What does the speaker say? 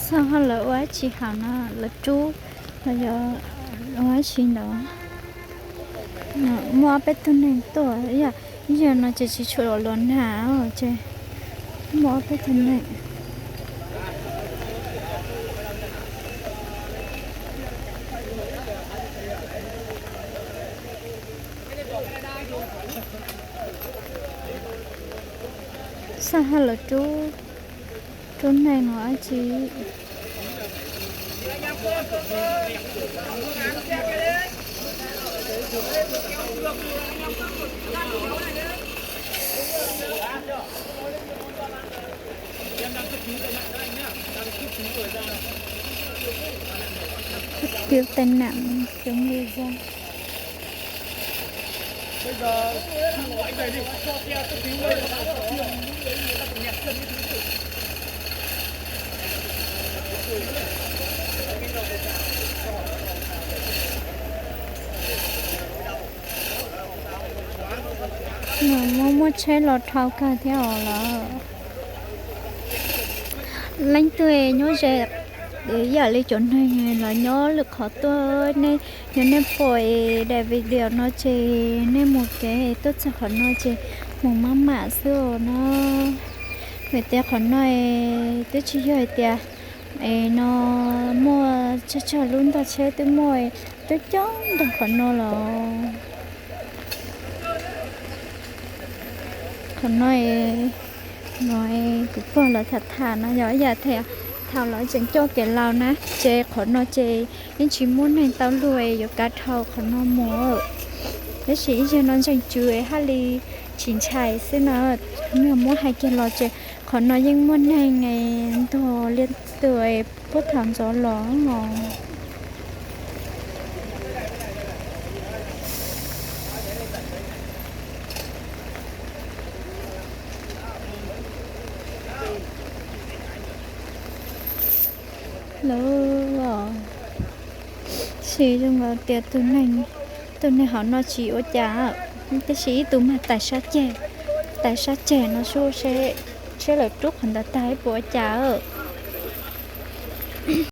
Xyov lawv ua dab tsi hauv no, lawv rub los yog ua dab tsi ntawd. Muaj ob peb tug neeg tuaj, ib yam no ces tsis tshua los nag ces muaj ob peb tug neeg. Xyov lawv rub, rub neeg los dab tsi. Thiếu tai nạn, thiếu người dân. Muaj, muaj tsheb los dhau kawg thiab os lawm. Leej twg nyob ze ib yam li cov neeg los nyob lwm qhov tuaj, nej, yog nej pom daim video no ces nej mus kev tuaj txog qhov no ces mus maj mam xwb os na. Vim tias qhov no twb tsis yog hais tias es no muaj tsawg tsawg lub ntog tsheb, twb muaj, twb coob ntog qhov no los. Qhov no, no kuv pog lawv tham tham no yog ib yam tias thaum lawv tseem coj kev laus na ces qhov no ces yeej tsis muaj neeg tau luag yuav kav dhau qhov no mus. Tab sis ib zaug no ntseeg tswv haj li tsis ntshai xwb na. Nws muab hais kiag los ces qhov no yeej muaj neeg ntog li tus puag thaum ntxov los os. Lawv, sim zoo tias tus neeg, tus neeg hauv no tsis ua cas, tiam sis ib tug mas tais sab ceg, tais sab ceg no seb, seb lawv rub qhov ntawd tag puas ua cas.